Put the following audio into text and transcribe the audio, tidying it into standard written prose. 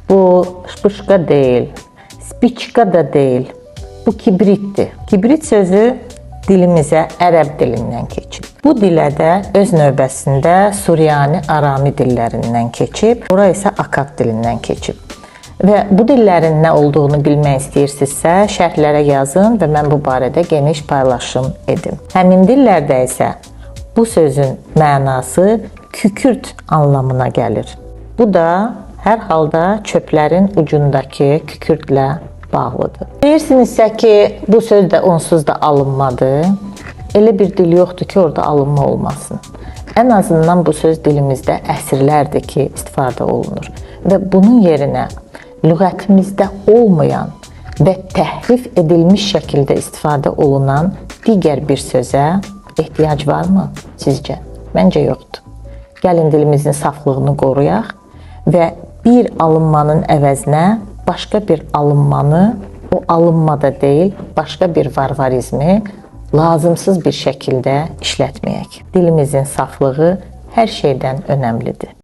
Bu şpışka deyil, spiçka da deyil. Bu kibritdir. Kibrit sözü dilimizə ərəb dilindən keçib. Bu dilə də öz növbəsində Suryani, Arami dillərindən keçib, ora isə Akad dilindən keçib. Və bu dillərin nə olduğunu bilmək istəyirsinizsə, şərhlərə yazın və mən bu barədə geniş paylaşım edim. Həmin dillərdə isə bu sözün mənası kükürt anlamına gəlir. Bu da hər halda çöplərin ucundakı kükürdlə bağlıdır. Deyirsinizsə ki, bu söz də onsuz da alınmadır. Elə bir dil yoxdur ki, orada alınma olmasın. Ən azından bu söz dilimizdə əsrlərdir ki, istifadə olunur. Və bunun yerinə lüğətimizdə olmayan və təhrif edilmiş şəkildə istifadə olunan digər bir sözə ehtiyac varmı sizcə? Məncə yoxdur. Gəlin dilimizin saflığını qoruyaq və bir alınmanın əvəzinə başqa bir alınmanı, o alınmada deyil, başqa bir varvarizmi lazımsız bir şəkildə işlətməyək. Dilimizin saflığı hər şeydən önəmlidir.